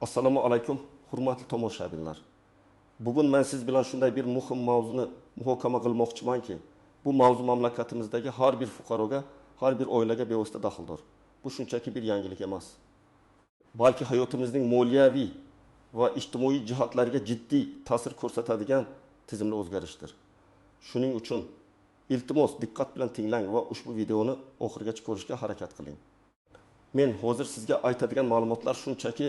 Assalomu alaykum, hurmatli tomoshabinlar. Bugun men siz bilan shunday bir muhim mavzuni muhokama qilmoqchimanki, bu mavzu mamlakatimizdagi har bir fuqaroga, har bir oilaga bevosita daxldor. Bu shunchaki bir yangilik emas, balki hayotimizning moliyaviy va ijtimoiy jihatlariga jiddiy ta'sir ko'rsatadigan tizimli o'zgarishdir. Shuning uchun iltimos diqqat bilan tinglang va ushbu videoni oxirigacha ko'rishga harakat qiling. Men hozir sizga aytadigan ma'lumotlar shunchaki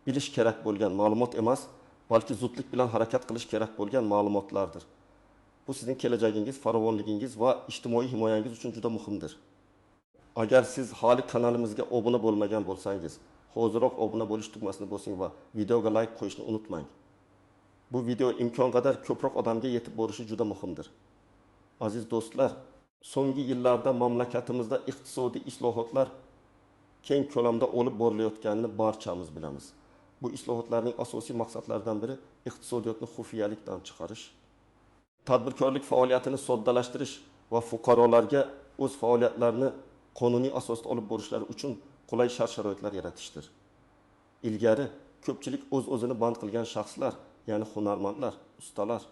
bilish kerak bo'lgan ma'lumot emas, balki zudlik bilan harakat qilish kerak bo'lgan ma'lumotlardir. Bu sizning kelajagingiz, farovonligingiz va ijtimoiy himoyangiz uchun juda muhimdir. Agar siz hali kanalimizga obuna bo'lmagan bo'lsangiz, hoziroq obuna bo'lish tugmasini bosing va videoga like qo'yishni unutmang. Bu video imkon qadar ko'proq odamga yetib borishi juda muhimdir. Aziz do'stlar, so'nggi yillarda mamlakatimizda iqtisodiy islohotlar keng ko'lamda olib borilayotganini barchamiz bilamiz. Bu islohotlarning asosiy maqsadlaridan biri iqtisodiyotni xufiyalikdan chiqarish, tadbirkorlik faoliyatini soddalashtirish va fuqarolarga o'z faoliyatlarini qonuniy asosda olib borishlari uchun qulay shart-sharoitlar yaratishdir. Ilgari ko'pchilik o'z-o'zini band qilgan shaxslar, ya'ni hunarmandlar, ustalar,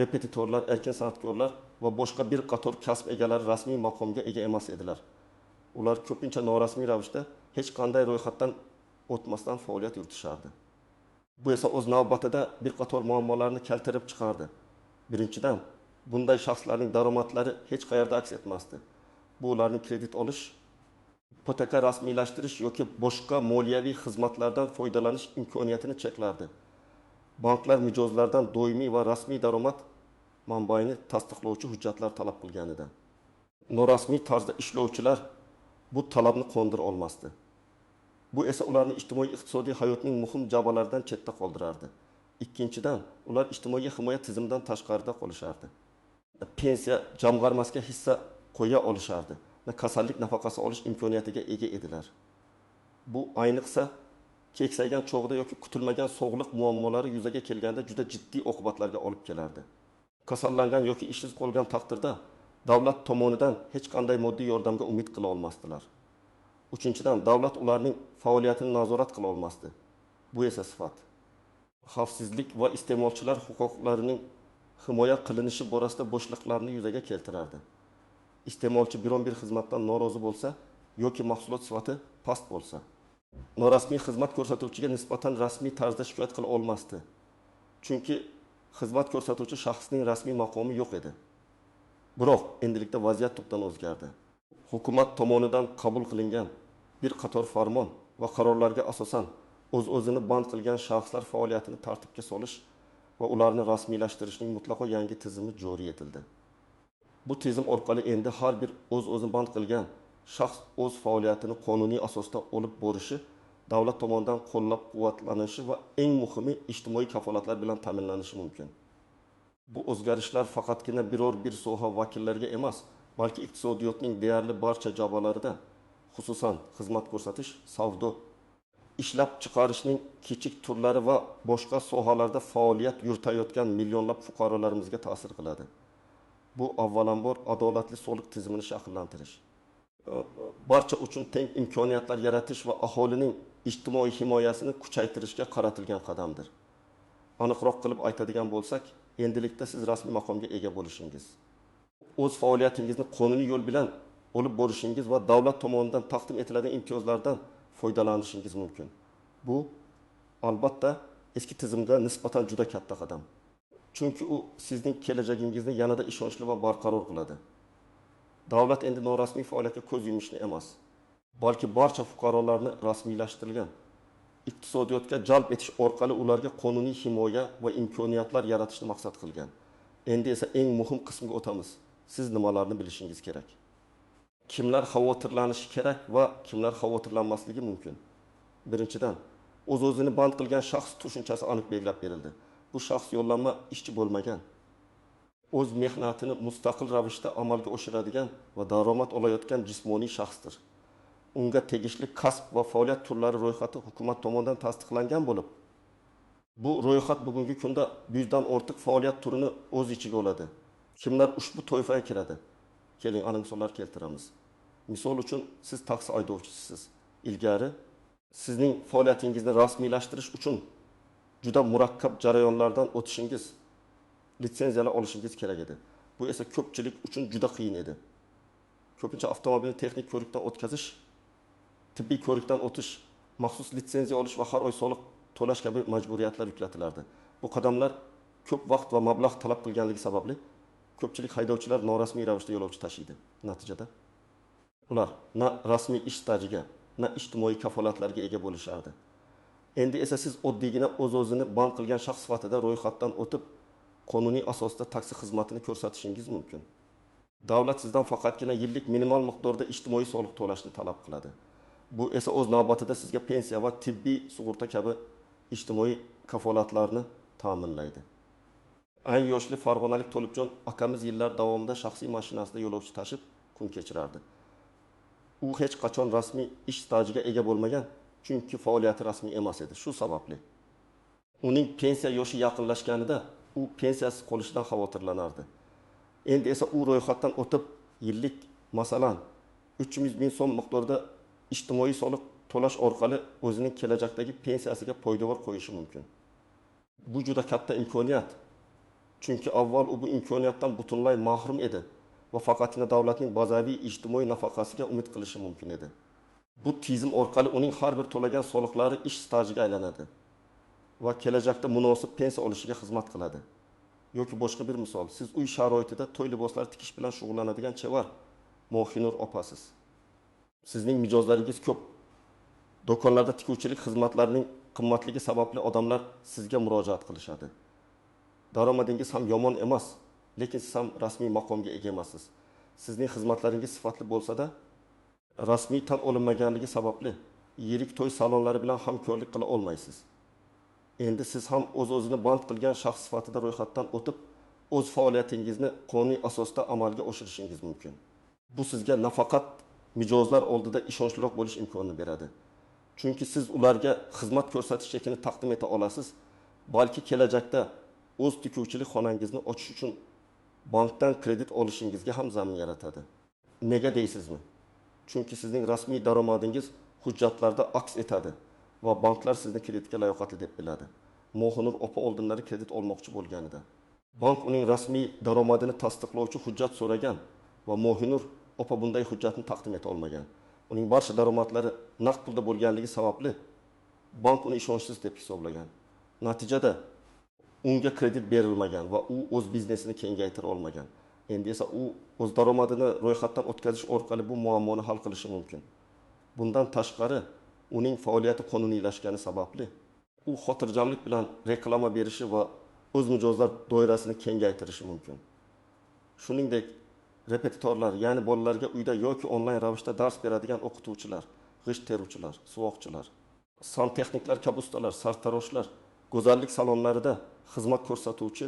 repetitorlar, erkin san'atkorlar va boshqa bir qator kasb egalari rasmiy maqomga ega emas edilar. Ular ko'pincha norasmiy ravishda hech qanday ro'yxatdan o'tmasdan faoliyat yuritishardi. Bu esa o'z navbatida bir qator muammolarni keltirib chiqardi. Birinchidan, bunday shaxslarning daromadlari hech qayerda aks etmasdi. Bu ularning kredit olish, ipoteka rasmiylashtirish yoki boshqa moliyaviy xizmatlardan foydalanish imkoniyatini cheklardi. Banklar mijozlardan doimiy va rasmiy daromad manbaini tasdiqlovchi hujjatlar talab qilganida, norasmiy tarzda ishlovchilar bu talabni qondira olmasdi. Bu esa ularni ijtimoiy iqtisodiy hayotning muhim jabalaridan chetda qoldirardi. Ikkinchidan, ular ijtimoiy himoya tizimidan tashqarida qolishardi. Pensiya jamg'armasiga hissa qo'ya olishardi va kasallik nafaqasi olish imkoniyatiga ega edilar. Bu ayniqsa keksaygan chog'da yoki kutilmagan sog'liq muammolari yuzaga kelganda juda jiddiy oqibatlarga olib kelardi. Kasallangan yoki ishsiz qolgan taqdirda davlat tomonidan hech qanday moddiy yordamga umid qila olmasdilar. Uchinchidan, davlat ularning faoliyatini nazorat qila olmasdi. Bu esa sifat, xavfsizlik va iste'molchilar huquqlarining himoya qilinishi borasida bo'shliqlarni yuzaga keltirardi. Iste'molchi biron bir xizmatdan norozi bo'lsa yoki mahsulot sifati past bo'lsa, norasmiy xizmat ko'rsatuvchiga nisbatan rasmiy tarzda shikoyat qila olmasdi. Chunki xizmat ko'rsatuvchi shaxsning rasmiy maqomi yo'q edi. Biroq endilikda vaziyat tubdan o'zgardi. Hukumat tomonidan qabul qilingan bir qator farmon va qarorlarga asosan o'z-o'zini band qilgan shaxslar faoliyatini tartibga solish va ularni rasmiylashtirishning mutlaqo yangi tizimi joriy etildi. Bu tizim orqali endi har bir o'z-o'zini band qilgan shaxs o'z faoliyatini qonuniy asosda olib borishi, davlat tomonidan qo'llab-quvvatlanishi va eng muhimi ijtimoiy kafolatlar bilan ta'minlanishi mumkin. Bu o'zgarishlar faqatgina biror bir soha vakillariga emas, balki iqtisodiyotning deyarli barcha jabalarida, xususan xizmat ko'rsatish, savdo, ishlab chiqarishning kichik turlari va boshqa sohalarda faoliyat yuritayotgan millionlab fuqarolarimizga ta'sir qiladi. Bu avvalambor adolatli soliq tizimini shakllantirish, barcha uchun teng imkoniyatlar yaratish va aholining ijtimoiy himoyasini kuchaytirishga qaratilgan qadamdir. Aniqroq qilib aytadigan bo'lsak, endilikda siz rasmiy maqomga ega bo'lishingiz, o'z faoliyatingizni qonuniy yo'l bilan olib borishingiz va davlat tomonidan taqdim etiladigan imtiyozlardan foydalanishingiz mumkin. Bu albatta eski tizimga nisbatan juda katta qadam. Chunki u sizning kelajagingizni yanada ishonchli va barqaror qiladi. Davlat endi norasmiy faoliyatga ko'z yumishni emas, balki barcha fuqarolarni rasmiylashtirilgan iqtisodiyotga jalb etish orqali ularga qonuniy himoya va imkoniyatlar yaratishni maqsad qilgan. Endi esa eng muhim qismga o'tamiz. Siz nimalarni bilishingiz kerak? Kimlar xavotirlanishi kerak va kimlar xavotirlanmasligi mumkin? Birinchidan, o'z-o'zini band qilgan shaxs tushunchasi aniq belgilab berildi. Bu shaxs yollanma ishchi bo'lmagan, o'z mehnatini mustaqil ravishda amalga oshiradigan va daromad olayotgan jismoniy shaxsdir. Unga tegishli kasb va faoliyat turlari ro'yxati hukumat tomonidan tasdiqlangan bo'lib, bu ro'yxat bugungi kunda 100 dan ortiq faoliyat turini o'z ichiga oladi. Kimlar ushbu toifaga kiradi? Keling, aniq misollar keltiramiz. Misol uchun, siz taksi haydovchisisiz. Ilgari Sizning faoliyatingizni rasmiylashtirish uchun juda murakkab jarayonlardan o'tishingiz, litsenziyalar olishingiz kerak edi. Bu esa ko'pchilik uchun juda qiyin edi. Ko'pincha avtomobilni texnik ko'rikdan o'tkazish, tibbiy ko'rikdan o'tish, maxsus litsenziya olish va har oy soliq to'lash kabi majburiyatlar yuklatilardi. Bu qadamlar ko'p vaqt va mablag' talab qilganligi sababli ko'pchilik haydovchilar norasmiy ravishda yo'lovchi tashiydi. Natijada ular na rasmiy ish stajiga, na ijtimoiy kafolatlarga ega bo'lishardi. Endi esa siz oddiygina o'z-o'zini band qilgan shaxs sifatida ro'yxatdan o'tib, qonuniy asosda taksi xizmatini ko'rsatishingiz mumkin. Davlat sizdan faqatgina yillik minimal miqdorda ijtimoiy soliq to'lashni talab qiladi. Bu esa o'z navbatida sizga pensiya va tibbiy sug'urta kabi ijtimoiy kafolatlarni ta'minlaydi. Eng yoshli farg'onalik To'libjon akamiz yillar davomida shaxsiy mashinasida yo'lovchi tashib kun kechirardi. U hech qachon rasmiy ish stajiga ega bo'lmagan, chunki faoliyati rasmiy emas edi. Shu sababli uning pensiya yoshi yaqinlashganida u pensiyasiz qolishidan xavotirlanardi. Endi esa u ro'yxatdan o'tib, yillik masalan 300 ming so'm miqdorida ijtimoiy soliq to'lash orqali o'zining kelajakdagi pensiyasiga poydevor qo'yishi mumkin. Bu juda katta imkoniyat. Chunki avval u bu imkoniyatdan butunlay mahrum edi va faqatgina davlatning bazaviy ijtimoiy nafaqasiga umid qilishi mumkin edi. Bu tizim orqali uning har bir to'lagan soliqlari ish stajiga aylanadi va kelajakda munosib pensiya olishiga xizmat qiladi. Yoki boshqa bir misol, siz uy sharoitida to'y liboslari tikish bilan shug'ullanadigan chevar Mohinur opasiz. Sizning mijozlaringiz ko'p. Do'konlarda tikuvchilik xizmatlarining qimmatligi sababli odamlar sizga murojaat qilishadi. Daromadingiz ham yomon emas, lekin siz ham rasmiy maqomga ega emassiz. Sizning xizmatlaringiz sifatli bo'lsa-da, rasmiy tan olinmaganligi sababli yirik to'y salonlari bilan hamkorlik qila olmaysiz. Endi siz ham o'z-o'zini band qilgan shaxs sifatida ro'yxatdan o'tib, o'z faoliyatingizni qonuniy asosda amalga oshirishingiz mumkin. Bu sizga nafaqat mijozlar oldida ishonchliroq bo'lish imkonini beradi. Chunki siz ularga xizmat ko'rsatish chekini taqdim eta olasiz, balki kelajakda o'z tikuvchilik xonangizni ochish uchun bankdan kredit olishingizga ham zamin yaratadi. Nega deysizmi? Chunki sizning rasmiy daromadingiz hujjatlarda aks etadi va banklar sizni kreditga layoqatli deb biladi. Mohinur opa oldinlari kredit olmoqchi bo'lganida bank uning rasmiy daromadini tasdiqlovchi hujjat so'ragan va Mohinur opa bunday hujjatni taqdim eta olmagan. Uning barcha daromadlari naqd pulda bo'lganligi sababli bank uni ishonchsiz deb hisoblagan. Natijada unga kredit berilmagan va u o'z biznesini kengaytira olmagan. Endi esa u o'z daromadini ro'yxatdan o'tkazish orqali bu muammoni hal qilishi mumkin. Bundan tashqari uning faoliyati qonuniylashgani sababli u xotirjamlik bilan reklama berishi va o'z mijozlar doirasini kengaytirishi mumkin. Shuningdek, repetitorlar, ya'ni bolalarga uyda yoki onlayn ravishda dars beradigan o'qituvchilar, g'isht teruvchilar, suvoqchilar, santexniklar kabi ustalar, sartaroshlar, go'zallik salonlarida xizmat ko'rsatuvchi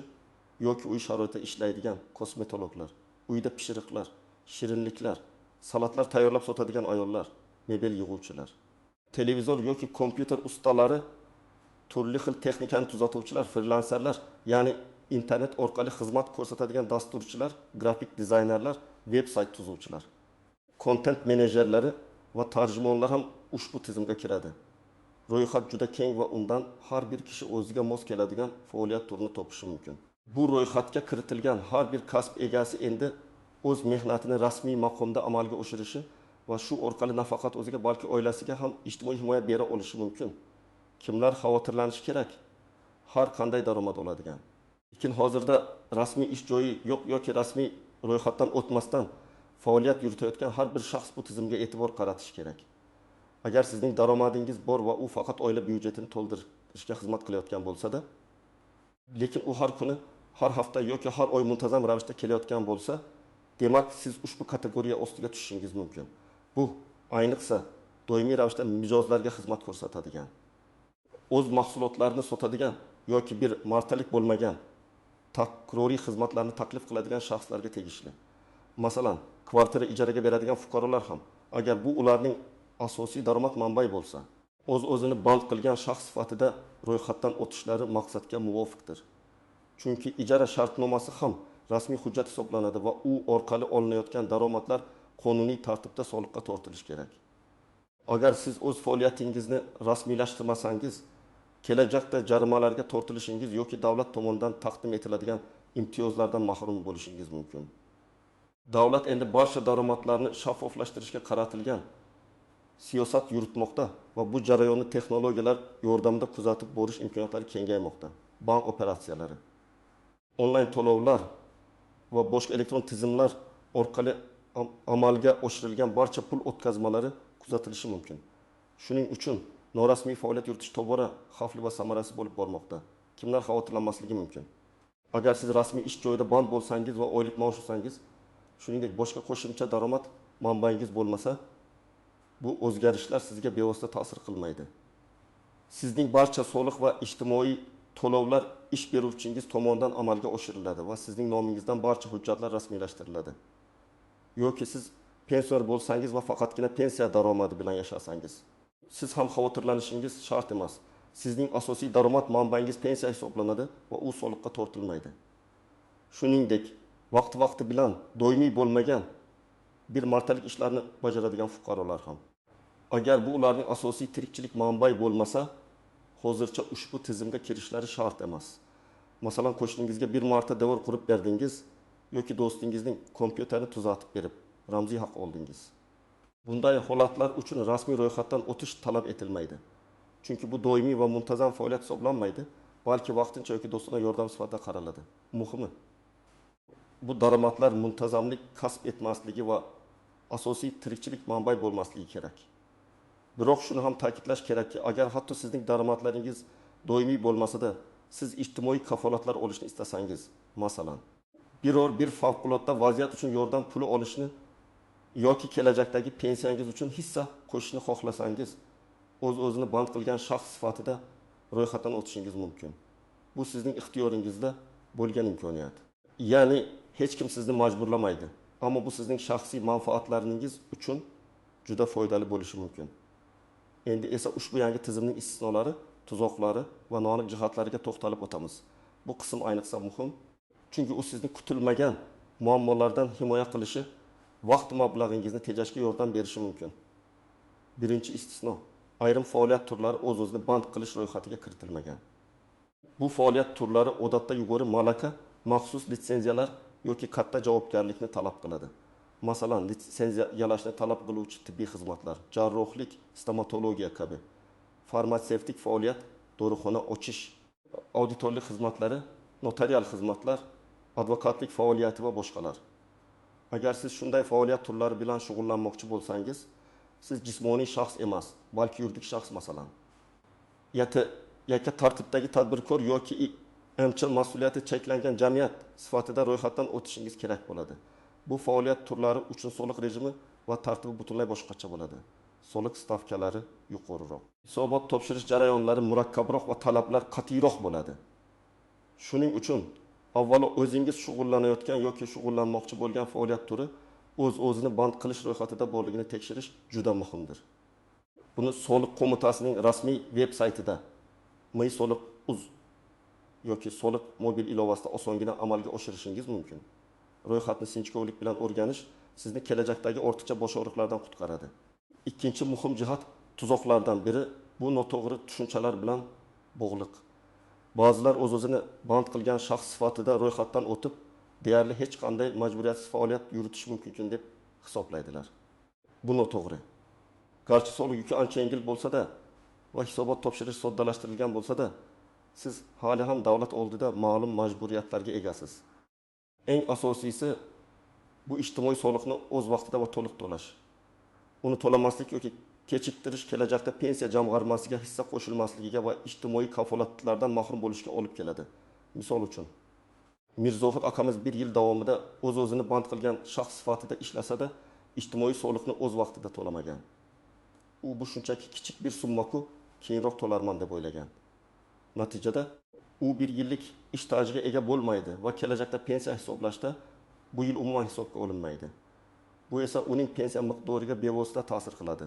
yoki uy sharoitida ishlaydigan kosmetologlar, uyda pishiriqlar, shirinliklar, salatlar tayyorlab sotadigan ayollar, mebel yig'uvchilar, televizor yoki kompyuter ustalari, turli xil texnikani tuzatuvchilar, frilanserlar, ya'ni internet orqali xizmat ko'rsatadigan dasturchilar, grafik dizaynerlar, veb-sayt tuzuvchilar, kontent menejerlari va tarjimonlar ham ushbu tizimga kiradi. Ro'yxat juda keng va undan har bir kishi o'ziga mos keladigan faoliyat turini topishi mumkin. Bu ro'yxatga kiritilgan har bir kasb egasi endi o'z mehnatini rasmiy maqomda amalga oshirishi va shu orqali nafaqat o'ziga, balki oilasiga ham ijtimoiy himoya bera olishi mumkin. Kimlar xavotirlanishi kerak? Har qanday daromad oladigan, lekin hozirda rasmiy ish joyi yo'q yoki rasmiy ro'yxatdan o'tmasdan faoliyat yuritayotgan har bir shaxs bu tizimga e'tibor qaratishi kerak. Agar sizning daromadingiz bor va u faqat oila byudjetini to'ldirishga xizmat qilayotgan bo'lsa-da, lekin u har kuni, har hafta yoki har oy muntazam ravishda kelayotgan bo'lsa, demak siz ushbu kategoriya ostiga tushishingiz mumkin. Bu ayniqsa doimiy ravishda mijozlarga xizmat ko'rsatadigan, o'z mahsulotlarini sotadigan yoki bir martalik bo'lmagan takroriy xizmatlarni taklif qiladigan shaxslarga tegishli. Masalan, kvartira ijaraga beradigan fuqarolar ham, agar bu ularning asosiy daromad manbai bo'lsa, o'z-o'zini band qilgan shaxs sifatida ro'yxatdan o'tishlari maqsadga muvofiqdir. Chunki ijara shartnomasi ham rasmiy hujjat hisoblanadi va u orqali olinayotgan daromadlar qonuniy tartibda soliqqa tortilishi kerak. Agar siz o'z faoliyatingizni rasmiylashtirmasangiz, kelajakda jarimalarga tortilishingiz yoki davlat tomonidan taqdim etiladigan imtiyozlardan mahrum bo'lishingiz mumkin. Davlat endi barcha daromadlarni shaffoflashtirishga qaratilgan siyosat yuritmoqda va bu jarayonni texnologiyalar yordamida kuzatib borish imkoniyatlari kengaymoqda. Bank operatsiyalari, onlayn to'lovlar va boshqa elektron tizimlar orqali amalga oshirilgan barcha pul o'tkazmalari kuzatilishi mumkin. Shuning uchun norasmiy faoliyat yuritish tobora xavfli va samarasiz bo'lib bormoqda. Kimlar xavotirlanmasligi mumkin? Agar siz rasmiy ish joyida band bo'lsangiz va oylik maosh olsangiz, shuningdek boshqa qo'shimcha daromad manbangiz bo'lmasa, bu o'zgarishlar sizga bevosita ta'sir qilmaydi. Sizning barcha soliq va ijtimoiy to'lovlar ish beruvchingiz tomonidan amalga oshiriladi va sizning nomingizdan barcha hujjatlar rasmiylashtiriladi. Yoki siz pensioner bo'lsangiz va faqatgina pensiya daromadi bilan yashasangiz, siz ham xavotirlanishingiz shart emas. Sizning asosiy daromad manbangiz pensiya hisoblanadi va u soliqqa tortilmaydi. Shuningdek, vaqti-vaqti bilan doimiy bo'lmagan bir martalik ishlarni bajaradigan fuqarolar ham. Agar bu ularning asosiy tirikchilik manbai bo'lmasa, hozircha ushbu tizimga kirishlari shart emas. Masalan, qo'shningizga bir marta devor qurib berdingiz yoki do'stingizning kompyuterini tuzatib berib, ramziy haq oldingiz. Bunday holatlar uchun rasmiy ro'yxatdan o'tish talab etilmaydi. Chunki bu doimiy va muntazam faoliyat hisoblanmaydi, balki vaqtincha yoki do'stona yordam sifatida qaraladi. Muhimi, bu daromadlar muntazamlik kasb etmasligi va asosiy tirikchilik manbai bo'lmasligi kerak. Biroq shuni ham ta'kidlash kerakki, agar hatto sizning daromadlaringiz doimiy bo'lmasa-da, siz ijtimoiy kafolatlar olishni istasangiz, masalan, biror bir favqulodda vaziyat uchun yordam puli olishni yoki kelajakdagi pensiyangiz uchun hissa qo'shishni xohlasangiz, o'z-o'zini band qilgan shaxs sifatida ro'yxatdan o'tishingiz mumkin. Bu sizning ixtiyoringizda bo'lgan imkoniyat. Ya'ni hech kim sizni majburlamaydi, ammo bu sizning shaxsiy manfaatlaringiz uchun juda foydali bo'lishi mumkin. Endi esa ushbu yangi tizimning istisnolari, tuzoqlari va noaniq jihatlariga to'xtalib o'tamiz. Bu qism ayniqsa muhim, chunki u sizni kutilmagan muammolardan himoya qilishi, vaqt mablag'ingizni tejashga yordam berishi mumkin. Birinchi istisno: ayrim faoliyat turlari o'z-o'zini band qilish ro'yxatiga kiritilmagan. Bu faoliyat turlari odatda yuqori malaka, maxsus litsenziyalar yoki katta javobgarlikni talab qiladi. Masalan, litsenziyalashni talab qiluvchi tibbiy xizmatlar, jarrohlik, stomatologiya kabi, farmatsevtik faoliyat, dorixona ochish, auditorlik xizmatlari, notarial xizmatlar, advokatlik faoliyati va boshqalar. Agar siz shunday faoliyat turlari bilan shug'ullanmoqchi bo'lsangiz, siz jismoniy shaxs emas, balki yuridik shaxs, masalan, yakka tartibdagi tadbirkor yoki MCH mas'uliyati cheklangan jamiyat sifatida ro'yxatdan o'tishingiz kerak bo'ladi. Bu faoliyat turlari uchun soliq rejimi va tartibi butunlay boshqacha bo'ladi. Soliq stavkalari yuqoriroq. Hisobot topshirish jarayonlari murakkabroq va talablar qat'iyroq bo'ladi. Shuning uchun avvalo o'zingiz shug'ullanayotgan yoki shug'ullanmoqchi bo'lgan faoliyat turi o'z-o'zini band qilish ro'yxatida borligini tekshirish juda muhimdir. Buni soliq qo'mitasining rasmiy veb saytida MySoliq.uz yoki soliq mobil ilovasida osongina amalga oshirishingiz mumkin. Ro'yxatni sinchkovlik bilan o'rganish sizni kelajakdagi ortiqcha bosh og'riqlardan qutqaradi. Ikkinchi muhim jihat tuzoqlardan biri bu noto'g'ri tushunchalar bilan bog'liq. Ba'zilar o'z-o'zini band qilgan shaxs sifatida ro'yxatdan o'tib, deyarli hech qanday majburiyatsiz faoliyat yuritish mumkin deb hisoblaydilar. Bu noto'g'ri. Garchi soliq yuki ancha yengil bo'lsa-da va hisobot topshirish soddalashtirilgan bo'lsa-da, siz hali ham davlat oldida ma'lum majburiyatlarga egasiz. Eng asosiysi bu ijtimoiy soliqni o'z vaqtida va to'liq to'lash. Uni to'lamaslik yoki kechiktirish kelajakda pensiya jamg'armasiga hissa qo'shilmasligiga va ijtimoiy kafolatlardan mahrum bo'lishga olib keladi. Misol uchun, Mirzohid akamiz bir yil davomida o'z-o'zini band qilgan shaxs sifatida ishlasa-da, ijtimoiy soliqni o'z vaqtida to'lamagan. U bu shunchaki kichik bir summa-ku, keyinroq to'larman deb o'ylagan. Natijada u bir yillik ish stajiga ega bo'lmaydi va kelajakda pensiya hisoblashda bu yil umuman hisobga olinmaydi. Bu esa uning pensiya miqdoriga bevosita ta'sir qiladi.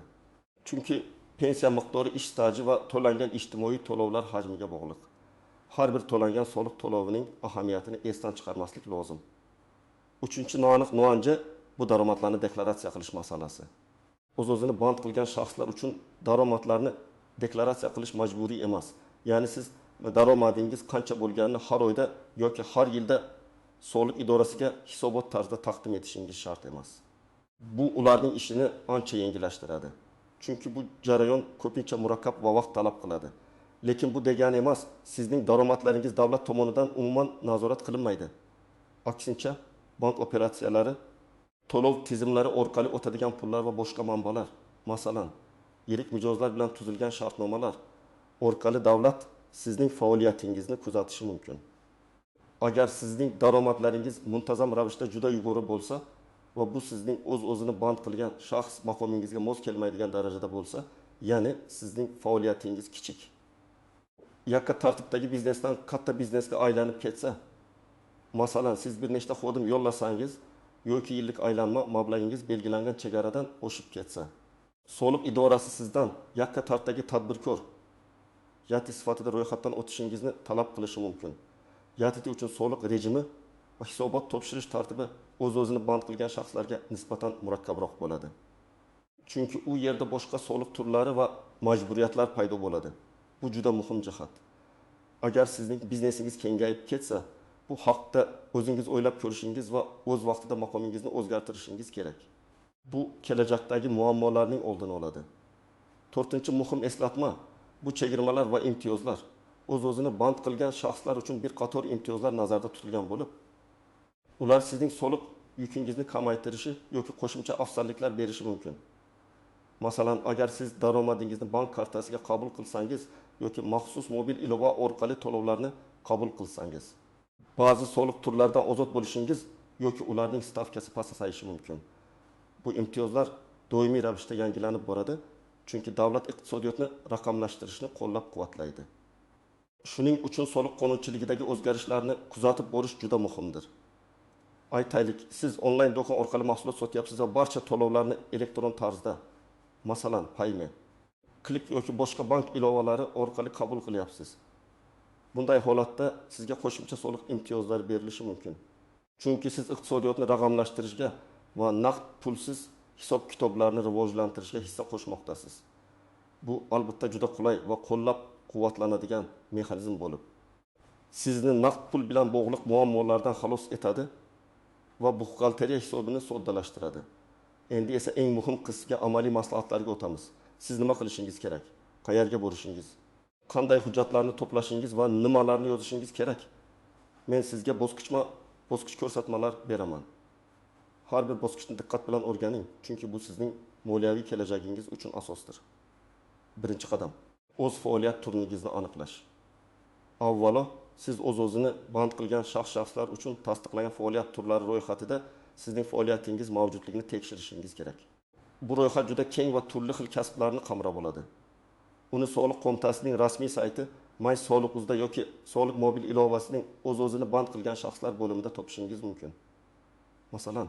Chunki pensiya miqdori ish staji va to'langan ijtimoiy to'lovlar hajmiga bog'liq. Har bir to'langan soliq to'lovining ahamiyatini esdan chiqarmaslik lozim. Uchinchi noaniq nuanja bu daromadlarni deklaratsiya qilish masalasi. O'z-o'zini band qilgan shaxslar uchun daromadlarni deklaratsiya qilish majburiy emas. Ya'ni siz daromadingiz qancha bo'lganini har oyda yoki har yilda soliq idorasiga hisobot tarzida taqdim etishingiz shart emas. Bu ularning ishini ancha yengillashtiradi. Chunki bu jarayon ko'pincha murakkab va vaqt talab qiladi. Lekin bu degani emas, sizning daromadlaringiz davlat tomonidan umuman nazorat qilinmaydi. Aksincha, bank operatsiyalari, to'lov tizimlari orqali o'tadigan pullar va boshqa manbalar, masalan, yirik mijozlar bilan tuzilgan shartnomalar orqali davlat sizning faoliyatingizni kuzatishi mumkin. Agar sizning daromadlaringiz muntazam ravishda juda yuqori bo'lsa va bu sizning o'z-o'zini band qilgan shaxs maqomingizga mos kelmaydigan darajada bo'lsa, ya'ni sizning faoliyatingiz kichik, yakka tartibdagi biznesdan katta biznesga aylanib ketsa, masalan, siz bir nechta xodim yollasangiz yoki yillik aylanma mablag'ingiz belgilangan chegaradan oshib ketsa, soliq idorasi sizdan yakka tartibdagi tadbirkor YATI sifatida ro'yxatdan o'tishingizni talab qilishi mumkin. YATI uchun soliq rejimi va hisobot topshirish tartibi o'z-o'zini band qilgan shaxslarga nisbatan murakkabroq bo'ladi. Chunki u yerda boshqa soliq turlari va majburiyatlar paydo bo'ladi. Bu juda muhim jihat. Agar sizning biznesingiz kengayib ketsa, bu haqda o'zingiz o'ylab ko'rishingiz va o'z vaqtida maqomingizni o'zgartirishingiz kerak. Bu kelajakdagi muammolarning oldini oladi. To'rtinchi muhim eslatma bu chegirmalar va imtiyozlar. O'z-o'zini band qilgan shaxslar uchun bir qator imtiyozlar nazarda tutilgan bo'lib, ular sizning soliq yukingizni kamaytirishi yoki qo'shimcha afzalliklar berishi mumkin. Masalan, agar siz daromadingizni bank kartasiga qabul qilsangiz yoki maxsus mobil ilova orqali to'lovlarni qabul qilsangiz, ba'zi soliq turlaridan ozod bo'lishingiz yoki ularning stavkasi pasayishi mumkin. Bu imtiyozlar doimiy ravishda yangilanib boradi, chunki davlat iqtisodiyotni raqamlashtirishni qo'llab-quvvatlaydi. Shuning uchun soliq qonunchiligidagi o'zgarishlarni kuzatib borish juda muhimdir. Aytaylik, siz onlayn do'kon orqali mahsulot sotyapsiz va barcha to'lovlarni elektron tarzda, masalan, Payme, Click yoki boshqa bank ilovalari orqali qabul qilyapsiz. Bunday holatda sizga qo'shimcha soliq imtiyozlari berilishi mumkin. Chunki siz iqtisodiyotni raqamlashtirishga va naqd pulsiz hisob-kitoblarni rivojlantirishga hissa qo'shmoqdasiz. Bu albatta juda qulay va qo'llab-quvvatlanadigan mexanizm bo'lib, sizni naqd pul bilan bog'liq muammolardan xalos etadi va buxgalteriya hisobini soddalashtiradi. Endi esa eng muhim qismga, amaliy maslahatlarga o'tamiz. Siz nima qilishingiz kerak? Qayerga borishingiz? Qanday hujjatlarni to'plashingiz va nimalarni yozishingiz kerak? Men sizga bosqich ko'rsatmalar beraman. Har bir bosqichni diqqat bilan o'rganing, chunki bu sizning moliyaviy kelajagingiz uchun asosdir. Birinchi qadam: o'z faoliyat turingizni aniqlash. Avvalo, siz o'z-o'zini band qilgan shaxslar uchun tasdiqlangan faoliyat turlari ro'yxatida sizning faoliyatingiz mavjudligini tekshirishingiz kerak. Bu ro'yxat juda keng va turli xil kasblarni qamrab oladi. Uni soliq qo'mitasining rasmiy sayti My Soliq.uzda yoki Soliq mobil ilovasining o'z-o'zini band qilgan shaxslar bo'limida topishingiz mumkin. Masalan,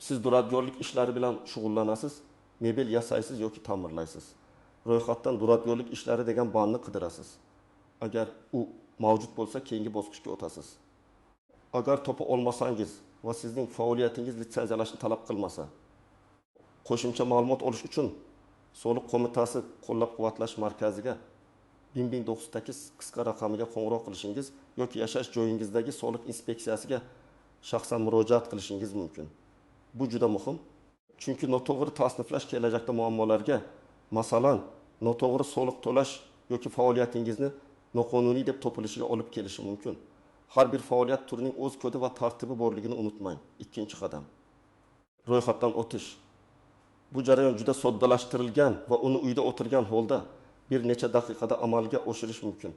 siz duradgorlik ishlari bilan shug'ullanasiz, mebel yasaysiz yoki ta'mirlaysiz. Ro'yxatdan duradgorlik ishlari degan bandni qidirasiz. Agar u mavjud bo'lsa, keyingi bosqichga o'tasiz. Agar topa olmasangiz va sizning faoliyatingiz litsenziyalashni talab qilmasa, qo'shimcha ma'lumot olish uchun Soliq qo'mitasi qo'llab-quvvatlash markaziga 1098 qisqa raqamiga qo'ng'iroq qilishingiz yoki yashash joyingizdagi soliq inspeksiyasiga shaxsan murojaat qilishingiz mumkin. Bu juda muhim, chunki noto'g'ri tasniflash kelajakda muammolarga, masalan, noto'g'ri soliq to'lash yoki faoliyatingizni noqonuniy deb topilishiga olib kelishi mumkin. Har bir faoliyat turining o'z kodi va tartibi borligini unutmang. Ikkinchi qadam: ro'yxatdan o'tish. Bu jarayon juda soddalashtirilgan va uni uyda o'tirgan holda bir necha daqiqada amalga oshirish mumkin.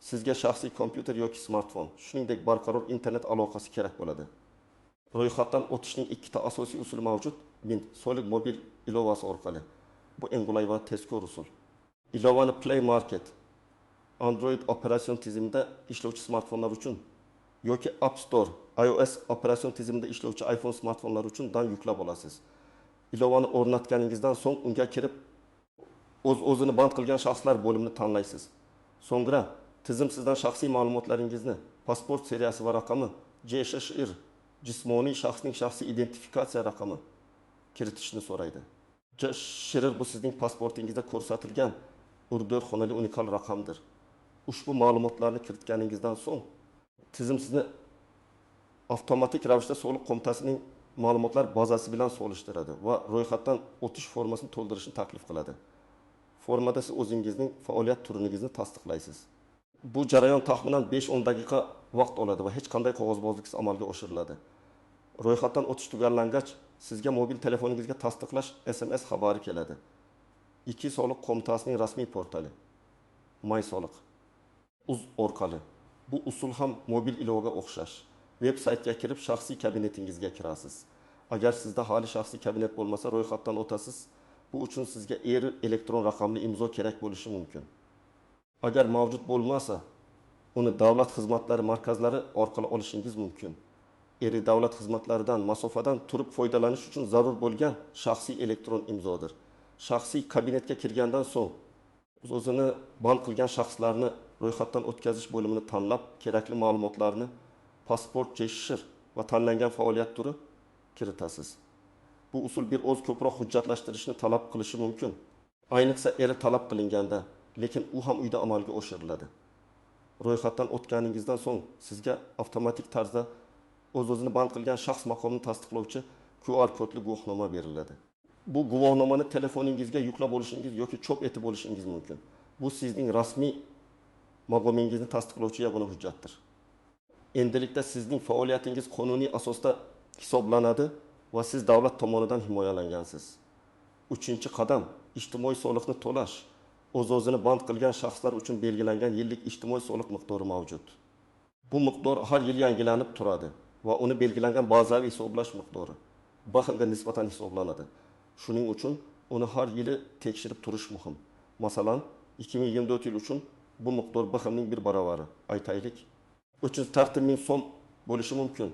Sizga shaxsiy kompyuter yoki smartfon, shuningdek barqaror internet aloqasi kerak bo'ladi. Ro'yxatdan o'tishning ikkita asosiy usuli mavjud. Soliq mobil ilovasi orqali. Bu eng qulay va tezkor usul. Ilovani Play Market, Android operatsion tizimida ishlovchi smartfonlar uchun yoki App Store, iOS operatsion tizimida ishlovchi iPhone smartfonlari uchun dan yuklab olasiz. Ilovani o'rnatganingizdan so'ng unga kirib o'z-o'zini band qilgan shaxslar bo'limini tanlaysiz. So'ngra tizim sizdan shaxsiy ma'lumotlaringizni, pasport seriyasi va raqami, JSHR, jismoniy shaxsning shaxsiy identifikatsiya raqami kiritishni so'raydi. JShR bu sizning pasportingizda ko'rsatilgan 4 xonali unikal raqamdir. Ushbu ma'lumotlarni kiritganingizdan so'ng tizim sizni avtomatik ravishda soliq qo'mitasining ma'lumotlar bazasi bilan solishtiradi va ro'yxatdan o'tish formasini to'ldirishni taklif qiladi. Formada siz o'zingizning faoliyat turingizni tasdiqlaysiz. Bu jarayon taxminan 5-10 daqiqa vaqt oladi va hech qanday qog'ozbozliksiz amalga oshiriladi. Ro'yxatdan o'tish tugallangach, sizga mobil telefoningizga tasdiqlash SMS xabari keladi. 2 soliq qo'mitasining rasmiy portali My Soliq uz orqali. Bu usul ham mobil ilovaga o'xshash. Veb saytga kirib shaxsiy kabinetingizga kirasiz. Agar sizda hali shaxsiy kabinet bo'lmasa, ro'yxatdan o'tasiz. Bu uchun sizga ERI elektron raqamli imzo kerak bo'lishi mumkin. Agar mavjud bo'lmasa, uni davlat xizmatlari markazlari orqali olishingiz mumkin. ERI davlat xizmatlaridan masofadan turib foydalanish uchun zarur bo'lgan shaxsiy elektron imzodir. Shaxsiy kabinetga kirgandan so'ng o'zini band qilgan shaxslarni ro'yxatdan o'tkazish bo'limini tanlab, kerakli ma'lumotlarni pasport, JShR va tanlangan faoliyat turi kiritasiz. Bu usul bir oz ko'proq hujjatlashtirishni talab qilishi mumkin. Ayniqsa ERI talab qilinganda, lekin u ham uyda amalga oshiriladi. Ro'yxatdan o'tganingizdan so'ng sizga avtomatik tarzda o'z-o'zini band qilgan shaxs maqomini tasdiqlovchi QR kodli guvohnoma beriladi. Bu guvohnomani telefoningizga yuklab olishingiz yoki chop etib olishingiz mumkin. Bu sizning rasmiy maqomingizni tasdiqlovchi yagona hujjatdir. Endilikda sizning faoliyatingiz qonuniy asosda hisoblanadi va siz davlat tomonidan himoyalangansiz. 3-qadam ijtimoiy soliqni to'lash. O'z-o'zini band qilgan shaxslar uchun belgilangan yillik ijtimoiy soliq miqdori mavjud. Bu miqdor har yil yangilanib turadi va uni belgilangan bazaviy hisoblash miqdori BXMga nisbatan hisoblanadi. Shuning uchun uni har yili tekshirib turish muhim. Masalan, 2024 yil uchun bu miqdor BXMning bir baravari, aytaylik, 304 ming so'm bo'lishi mumkin.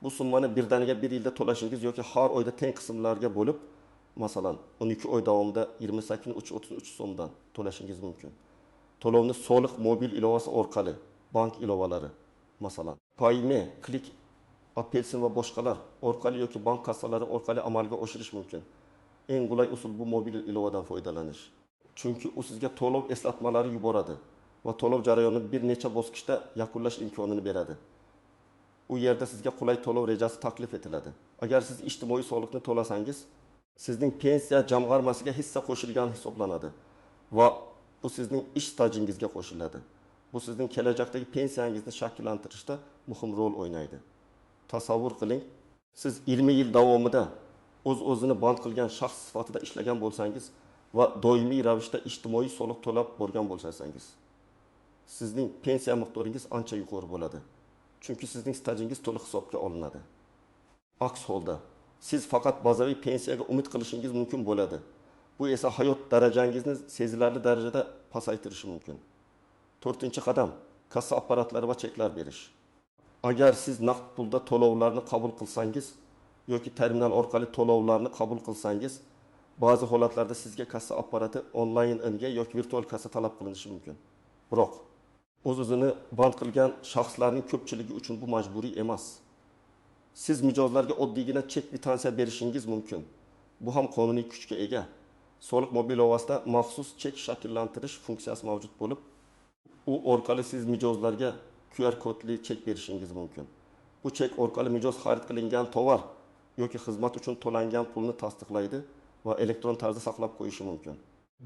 Bu summani birdaniga bir yilda to'lashingiz yoki har oyda teng qismlarga bo'lib, masalan, 12 oy davomida 28.33 so'mdan to'lashingiz mumkin. To'lovni soliq mobil ilovasi orqali, bank ilovalari, masalan, Payme, Click, Apelsin va boshqalar orqali yoki bank kassalari orqali amalga oshirish mumkin. Eng qulay usul bu mobil ilovadan foydalanish. Chunki u sizga to'lov eslatmalari yuboradi va to'lov jarayonini bir necha bosqichda yakunlash imkonini beradi. U yerda sizga qulay to'lov rejasi taklif etiladi. Agar siz ijtimoiy soliqni to'lasangiz, sizning pensiya jamg'armasiga hissa qo'shilgan hisoblanadi va bu sizning ish stajingizga qo'shiladi. Bu sizning kelajakdagi pensiyangizni shakllantirishda muhim rol o'ynaydi. Tasavvur qiling, siz 20 yil davomida o'z-o'zini band qilgan shaxs sifatida ishlagan bo'lsangiz va doimiy ravishda ijtimoiy soliq to'lab borgan bo'lsangiz, sizning pensiya miqdoringiz ancha yuqori bo'ladi. Chunki sizning stajingiz to'liq hisobga olinadi. Aks holda siz faqat bazaviy pensiyaga umid qilishingiz mumkin bo'ladi. Bu esa hayot darajangizni sezilarli darajada pasaytirishi mumkin. 4-qadam kassa apparatlari va cheklar berish. Agar siz naqd pulda to'lovlarni qabul qilsangiz yoki terminal orqali to'lovlarni qabul qilsangiz, ba'zi holatlarda sizga kassa apparati onlayn inga yoki virtual kassa talab qilinishi mumkin. Biroq o'z-o'zini band qilgan shaxslarning ko'pchiligi uchun bu majburiy emas. Siz mijozlarga oddiygina chek kvitansiya berishingiz mumkin. Bu ham qonuniy kuchga ega. Soliq mobil ilovasida maxsus chek shakllantirish funksiyasi mavjud bo'lib, u orqali siz mijozlarga QR kodli chek berishingiz mumkin. Bu chek orqali mijoz xarid qilingan tovar yoki xizmat uchun to'langan pulni tasdiqlaydi va elektron tarzda saqlab qo'yishi mumkin.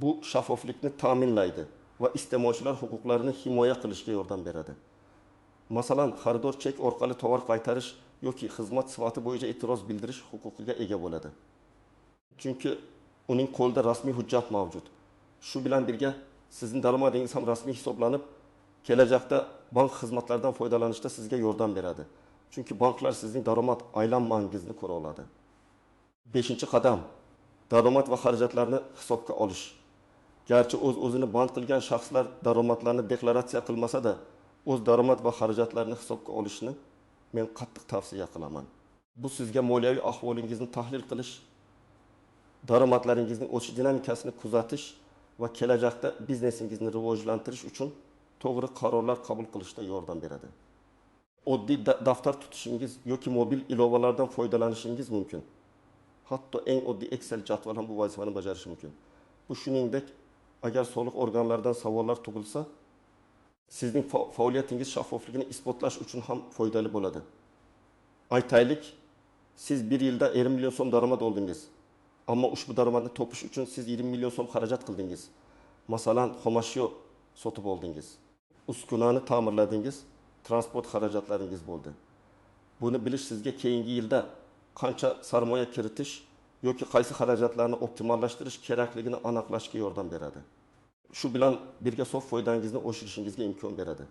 Bu shaffoflikni ta'minlaydi va iste'molchilar huquqlarini himoya qilishga yordam beradi. Masalan, xaridor chek orqali tovar qaytarish yoki xizmat sifati bo'yicha e'tiroz bildirish huquqiga ega bo'ladi. Chunki uning qo'lida rasmiy hujjat mavjud. Shu bilan birga sizning daromadingiz ham rasmiy hisoblanib, kelajakda bank xizmatlaridan foydalanishda sizga yordam beradi. Chunki banklar sizning daromad aylanmangizni ko'ra oladi. 5-qadam daromad va xarajatlarni hisobga olish. Garchi o'z-o'zini band qilgan shaxslar daromadlarni deklaratsiya qilmasa-da, o'z daromad va xarajatlarini hisobga olishni men qattiq tavsiya qilaman. Bu sizga moliyaviy ahvolingizni tahlil qilish, daromadlaringizning o'sish dinamikasini kuzatish va kelajakda biznesingizni rivojlantirish uchun to'g'ri qarorlar qabul qilishda yordam beradi. Oddiy daftar tutishingiz yoki mobil ilovalardan foydalanishingiz mumkin. Hatto eng oddiy Excel jadval ham bu vazifani bajarishi mumkin. Bu shuningdek, agar soliq organlaridan savollar tug'ilsa, sizning faoliyatingiz shaffofligini isbotlash uchun ham foydali bo'ladi. Aytaylik, siz bir yilda 50 million so'm daromad oldingiz. Ammo ushbu daromadni topish uchun siz 20 million so'm xarajat qildingiz. Masalan, xomashyo sotib oldingiz, uskunani ta'mirladingiz, transport xarajatlaringiz bo'ldi. Buni bilish sizga keyingi yilda qancha sarmoya kiritish yoki qaysi xarajatlarni optimallashtirish kerakligini aniqlashga yordam beradi. Shu bilan birga sof foydangizni oshirishingizga imkon beradi.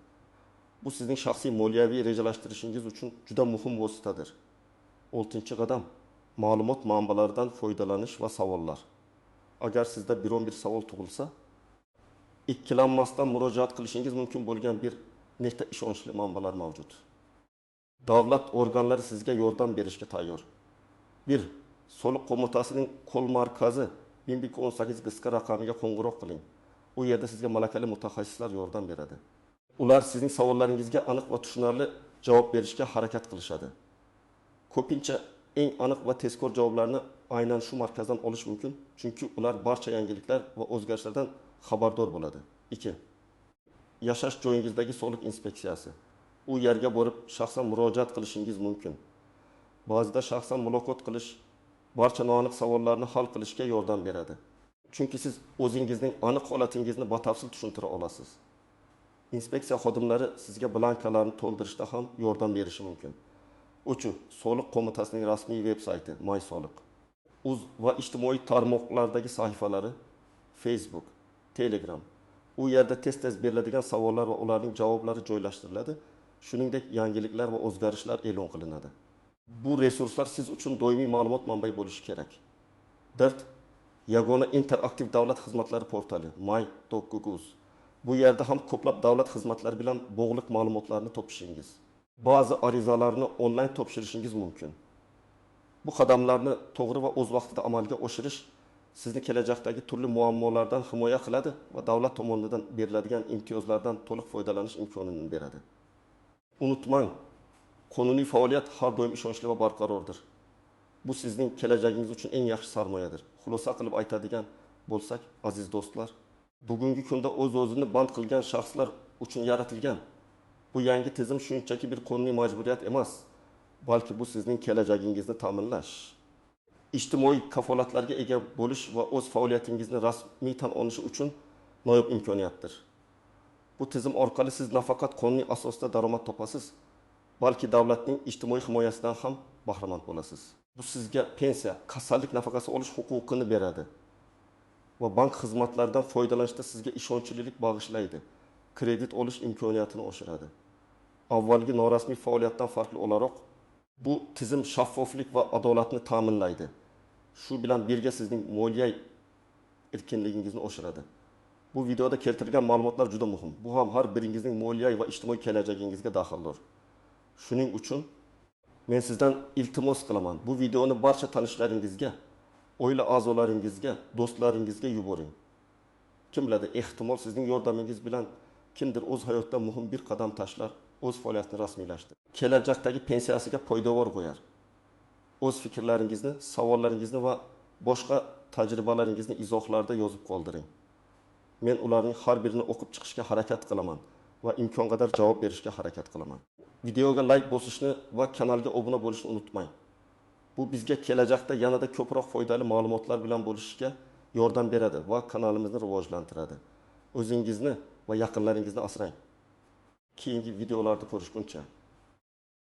Bu sizning shaxsiy moliyaviy rejalashtirishingiz uchun juda muhim vositadir. 6-qadam ma'lumot manbalaridan foydalanish va savollar. Agar sizda biron bir savol tug'ilsa, ikkilanmasdan murojaat qilishingiz mumkin bo'lgan bir nechta ishonchli manbalar mavjud. Davlat organlari sizga yordam berishga tayyor. 1. Soliq qo'mitasining qo'l markazi 1118 qisqa raqamiga qo'ng'iroq qiling. U yerda sizga malakali mutaxassislar yordam beradi. Ular sizning savollaringizga aniq va tushunarli javob berishga harakat qilishadi. Ko'pincha eng aniq va tezkor javoblarni aynan shu markazdan olish mumkin, chunki ular barcha yangiliklar va o'zgarishlardan xabardor bo'ladi. 2. Yashash joyingizdagi soliq inspeksiyasi. U yerga borib shaxsan murojaat qilishingiz mumkin. Ba'zida shaxsan muloqot qilish barcha noaniq savollarni hal qilishga yordam beradi. Chunki siz o'zingizning aniq holatingizni batafsil tushuntira olasiz. Inspeksiya xodimlari sizga blankalarni to'ldirishda ham yordam berishi mumkin. 3. Soliq qo'mitasining rasmiy veb sayti My Soliq. Uz va ijtimoiy tarmoqlardagi sahifalari Facebook, Telegram. U yerda tez-tez beriladigan savollar va ularning javoblari joylashtiriladi. Shuningdek, yangiliklar va o'zgarishlar e'lon qilinadi. Bu resurslar siz uchun doimiy ma'lumot manbai bo'lishi kerak. 4. Yagona interaktiv davlat xizmatlari portali my.gov.uz. Bu yerda ham ko'plab davlat xizmatlari bilan bog'liq ma'lumotlarni topishingiz, ba'zi arizalarni onlayn topshirishingiz mumkin. Bu qadamlarni to'g'ri va o'z vaqtida amalga oshirish sizni kelajakdagi turli muammolardan himoya qiladi va davlat tomonidan beriladigan imtiyozlardan to'liq foydalanish imkonini beradi. Unutmang, qonuniy faoliyat har doim ishonchli va barqarordir. Bu sizning kelajagingiz uchun eng yaxshi sarmoyadir. Xulosa qilib aytadigan bo'lsak, aziz do'stlar, bugungi kunda o'z-o'zini band qilgan shaxslar uchun yaratilgan bu yangi tizim shunchaki bir qonuniy majburiyat emas, balki bu sizning kelajagingizni ta'minlash, ijtimoiy kafolatlarga ega bo'lish va o'z faoliyatingizni rasmiy tan olish uchun noyob imkoniyatdir. Bu tizim orqali siz nafaqat qonuniy asosda daromad topasiz, balki davlatning ijtimoiy himoyasidan ham bahramand bo'lasiz. Bu sizga pensiya, kasallik nafaqasi olish huquqini beradi va bank xizmatlaridan foydalanishda sizga ishonchlilik bag'ishlaydi, kredit olish imkoniyatini oshiradi. Avvalgi norasmiy faoliyatdan farqli o'laroq, bu tizim shaffoflik va adolatni ta'minlaydi. Shu bilan birga sizning moliya erkinligingizni oshiradi. Bu videoda keltirilgan ma'lumotlar juda muhim. Bu ham har biringizning moliya va ijtimoiy kelajagingizga daxldor. Shuning uchun men sizdan iltimos qilaman. Bu videoni barcha tanishlaringizga, oila a'zolaringizga, do'stlaringizga yuboring. Kim biladi, ehtimol sizning yordamingiz bilan kimdir o'z hayotida muhim bir qadam tashlar, o'z faoliyatini rasmiylashtirar, kelajakdagi pensiyasiga poydevor qo'yar. O'z fikrlaringizni, savollaringizni va boshqa tajribalaringizni izohlarda yozib qoldiring. Men ularning har birini o'qib chiqishga harakat qilaman va imkon qadar javob berishga harakat qilaman. Videoga like bosishni va kanalga obuna bo'lishni unutmang. Bu bizga kelajakda yanada ko'proq foydali ma'lumotlar bilan bo'lishga yordam beradi va kanalimizni rivojlantiradi. O'zingizni va yaqinlaringizni asrang. Keyingi videolarda ko'rishguncha.